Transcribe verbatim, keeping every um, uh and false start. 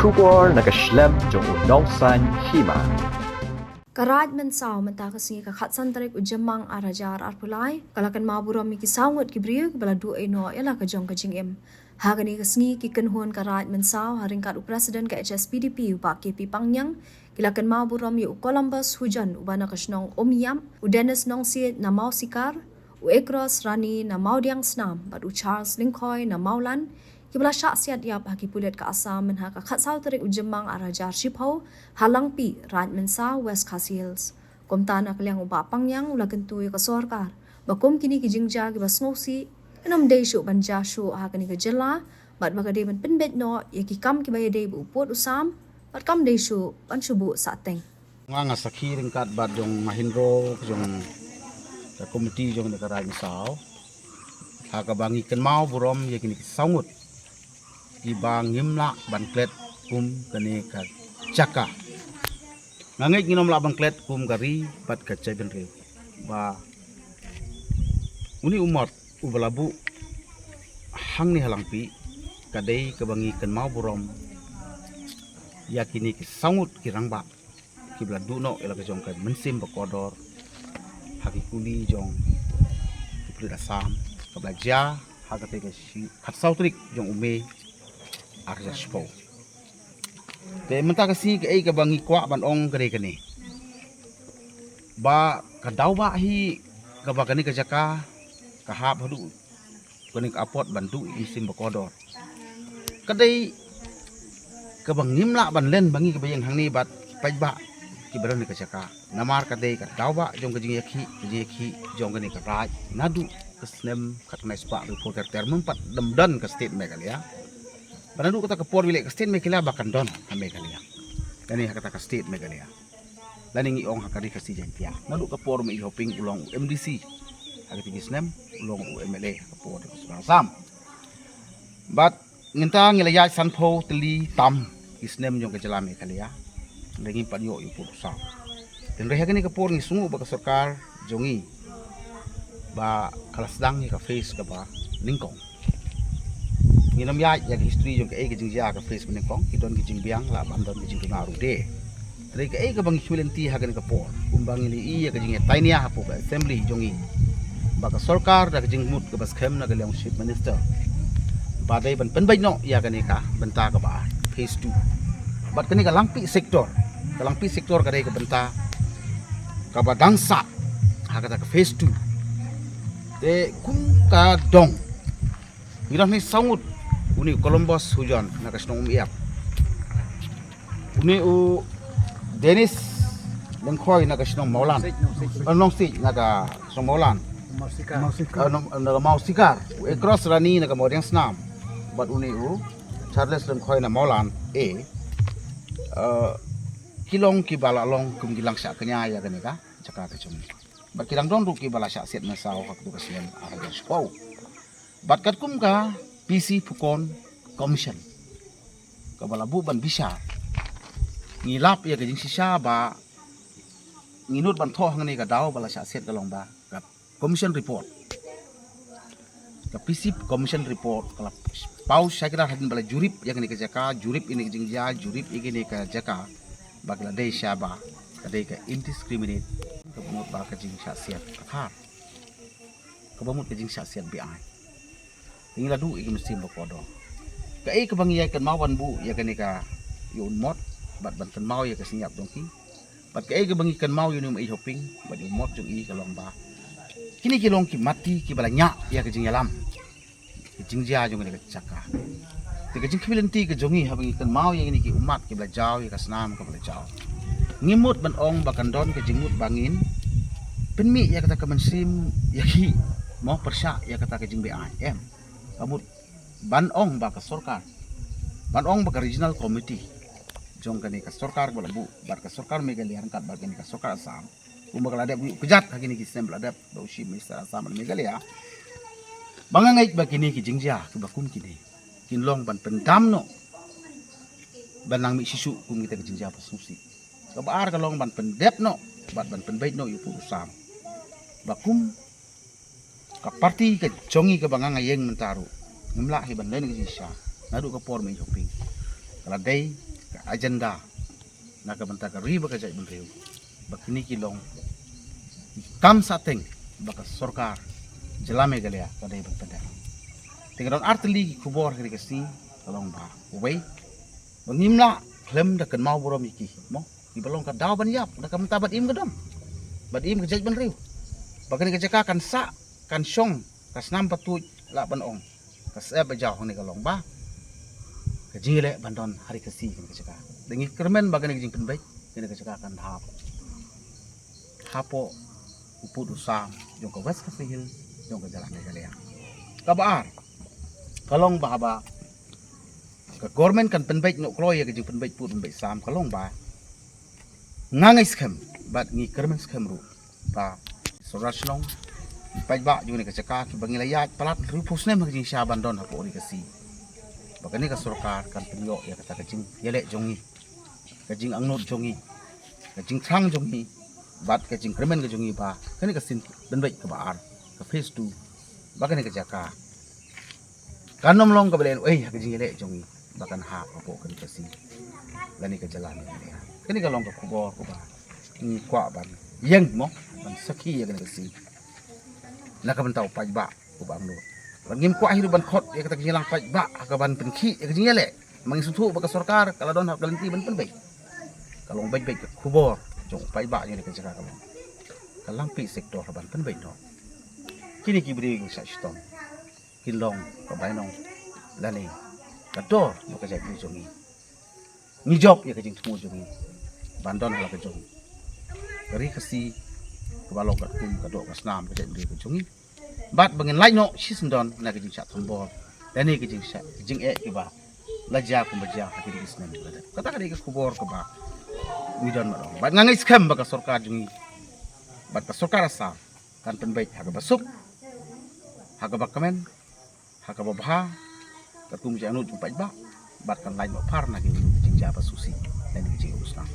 Khubor na ka shlem jong u nongsan hima. Ka Raid Mynsaw mynta ka sngi ka khatsan tarik u Jymmang ar hajar arphew lai ka la kynmaw burom ïa ki saw ngut ki briew kiba la duh ei noh ïa la ka jong ka jingim. Ha kane ka sngi ki kynhun ka Raid Mynsaw ha ryngkat u President ka H S P D P u Bah K P Pangniang ki la kynmaw burom ïa u Columbus Hujon uba na ka shnong Umiam, u Dennis Nongsiej na Mawsikar, u Ekros Rani na Mawdiang Snam bad u Charles Lyngkhoi na Mawlan, kiba la shah siat ïap ha ki pulit ka Assam mynha ka khatsaw tarik u Jymmang ar hajar shiphew ha Langpih, Raid Mynsaw, West Khasi Hills. Kumta na ka liang u Bah Pangniang u la kyntu ïa ka sorkar ba kum kine ki jingjia kiba sngewsih, ym dei shuh ban jia shuh ha kane ka jylla bad ba ka dei ban pynbeit noh ïa ki kam kiba ïadei bad u pud u sam bad kam dei shuh ban shu buh sahteng. Nga nga sakhi ryngkat bad jong Mahindra jong ka komiti jong ka Raid Mynsaw ha kaba ngi kynmaw burom ïa kine ki saw ngut kiba ngim lah ban klet kum kane ka jaka. Nga ngeit ngin ym lah ban klet kum ka ri bad ka jaitbynriew ba une u mot uba la buh hangne ha Langpih ka dei kaba ngi kynmaw burom ïa kine ki saw ngut ki rangbah kiba la duh noh ïa la ka jong ka mynsiem ba kordor ha ki kuli jong ki pulit Assam kaba la jia ha katei ka shi khatsaw tarik jong u May ar hajar shiphew. Te mynta ka sngi kaei kaba ngi kwah ban ong ka dei kane ba ka daw ba hi kaba kane ka jaka ka hap haduh kane ka apot ban duh ïa ki mynsiem ba kordor. Ka dei kaba ngim lah ban len ba ngi kaba ïeng hangne bad paidbah kiba don ha ka jaka. Namar ka dei ka daw ba jong ka jingïakhih, ka jingïakhih jong kane ka raid naduh ka snem khatkhyndai spah arphew ter ter, mynpat dang don ka state Meghalaya. Ba naduh kata ka por ba leh ka state Meghalaya ba kan don ha Meghalaya. Kane ha kata ka state Meghalaya. Lane ngi ong ha ka ri Khasi Jaiñtia. Naduh ka por Mei Hoping u long u M D C ha kata ki snem, u long u M L A ha ka por ka sorkar Assam. Bad mynta ngi la ïaid sanphew tylli tam ki snem jong ka jylla Meghalaya. Lane ngim pat ïoh ïa u pud u sam. Hynrei ha kane ka por ngi sngew ba ka sorkar jong ngi ba ka la sdang ïa ka phase kaba nyngkong. Ngin ym ïaid ïa ka history jong kaei ka jingjia ka phase ba nyngkong, ki don ki jingbiang lah ban don ki jingduna ruh de. Hynrei kaei kaba ngi kyrmen lynti ha kane ka por, kumba ngi la ïohi ïa ka jingïatainia hapoh ka assembly jong ngi ba ka sorkar da ka jingmut kaba skhem na ka liang u chief minister ba dei ban pynbeit noh ïa kane ka bynta kaba ar, phase two. Bad kane ka Langpih sector, ka Langpih sector ka dei ka bynta kaba dang sah ha kata ka phase two. Te kum ka dong ngi don hangne saw ngut, une u Columbus Hujon na ka shnong Umiap, une u Dennis Lyngkhoi na ka shnong Mawlan, eh, Nongsiej na ka shnong Mawlan, eh, Nong-, na ka Mawsikar, u Ekros Rani na ka Mawdiang Snam, bad une u Charles Lyngkhoi na Mawlan A, eh, ki long kiba la long kum ki lang shah kñia ïa kane ka jaka ka jong ngi. Bad ki dang don ruh kiba la shah siat mynsaw ha katu ka snem ar hajar shiphew. Bad katkum ka P C Phukan Commission kaba la buh ban bishar, ngi lap ïa ka jingshisha ba ngi nud ban thoh hangne ka daw ba la shah siat ka long ba ka commission report, ka P C commission report ka la paw shai kdar hadien ba la jurip ïa kane ka jaka, jurip ïa kane ka jingjia, jurip ïa kane ka jaka, ba ka la dei sha ba ka dei ka indiscriminate, kaba mut ba ka jingshah siat ka thar, kaba mut ka jingshah siat be-aiñ. Ngi la duh ïa ka mynsiem ba kordor. Kaei kaba ngi ïa kynmaw ban buh ïa kane ka, ïa u mot bad ban kynmaw ïa ka sniap jong ki. Bad kaei kaba ngi kynmaw ïa une u Mei Hoping bad ïa u mot jong i ka long ba kine ki long ki mati kiba la ñiah ïa ka jingïalam, ka jingjia jong kane ka jaka. Te ka jingkyrmen lynti ka jong ngi haba ngi kynmaw ïa kine ki ummat kiba la jaw ïa ka snam kaba la jaw, ngi mut ban ong ba kan don ka jingmut ba ngin pynmih ïa kata ka mynsiem ïakhih, mo, pyrshah ïa kata ka jingbe-aiñ, em. Ka mut ban ong ba ka sorkar, ban ong ba ka regional committee jong kane ka sorkar ba la buh bad ka sorkar Meghalaya ryngkat bad kane ka sorkar Assam, kumba ka la dep ïuh kjat ha kine ki snem ba la dep da u Chief Minister Assam bad Meghalaya, ba nga ngeit ba kine ki jingjia kiba kum kine kin long ban pyndam noh, ban nang mih shisha kum kita ki jingjia ba sngewsih. Kaba ar ka long ban pyndep noh bad ban pynbeit noh ïa u pud u sam. Ba kum ka party ka jong ngi kaba nga nga ïeng mynta ruh, ngim lah hi ban len ka jingshisha. Naduh ka por Mei Hoping ka la dei agenda na ka bynta ka ri bad ka jaitbynriew, ba kine ki long ki kam sahteng ba ka sorkar jylla Meghalaya ka dei ban pyndep. Te ka don artylli ki khubor ha kane ka sngi, ka long ba uwei, ba ngim lah khlem da kynmaw burom ïa ki, mo, kiba long ka daw ban ïap, na ka bynta bad im ka dom, bad im ka jaitbynriew, ba kane ka jaka kan sah, kan shong, ka snam patuid, lah ban ong, ka sep ba jaw hangne ka long ba ka jingïaleh ban don ha Ri Khasi ha kane ka jaka. Te ngi kyrmen ba kane ka jingpynbeit, kane ka jaka kan hap hapoh u pud u sam jong ka West Khasi Hills, jong ka jylla Meghalaya. Kaba ar, ka long ba haba ka government kan pynbeit noh kloi ïa ka jingpynbeit pud pynbeit sam, ka long ba nga ngeit skhem bad ngi kyrmen skhem ruh ba ki sordar shnong, ki paidbah jong kane ka jaka kiba ngi la ïaid palat hynriewphew snem ha ka jingshisha ban don hapoh Ri Khasi, ba kane ka sorkar kan pynïoh ïa kata ka jingïaleh jong ngi, ka jingangnud jong ngi, ka jingthrang jong ngi, bad ka jingkyrmen ka jong ngi ba kane ka sien pynbeit kaba ar, ka phase two, ba kane ka jaka kan ym long kaba leh ei ha ka jingïaleh jong ngi, ba kan hap hapoh kane ka Khasi lane ka jylla Meghalaya. Kane ka long ka khubor kaba ngi kwah ban ïeng, mo, ban sakhi ïa kane ka sngi na ka bynta u paidbah uba angnud. Bad ngim kwah hi ruh ban khot ïa kata ka jingïalang paidbah ha kaban pynkhih ïa ka jingïaleh. Ma ngi sngewthuh ba ka sorkar ka la don ha ka lynti ban pynbeit. Ka long beit beit ka khubor jong u paidbah jong kane ka jaka, ka long ka Langpih sector ha ban pynbeit noh. Kine ki briew ki shah shitom kin long ka bainong lane ka dor jong ka jaitbynriew jong ngi. Ngi jop ïa ka jingthmu jong ngi ban don ha la ka jong ka Ri Khasi kaba long katkum ka doh ka snam ka jaitbynriew ka jong ngi. Bad ba ngin lait noh shisyndon na ka jingshah thombor lane ka jingshah, ka jingeh kiba la jia kumba jia ha kine ki snem kiba la dep. Kata ka dei ka khubor kaba ngi don ma dong. Bad nga ngeit skhem ba ka sorkar jong ngi bad ka sorkar Assam kan pynbeit ha kaba suk, ha kaba kmen, ha kaba bha, katkum ka jingangnud jong u paidbah, bad kan lait noh phar na ki jingjia ba sngewsih lane ki jingïaroh snam.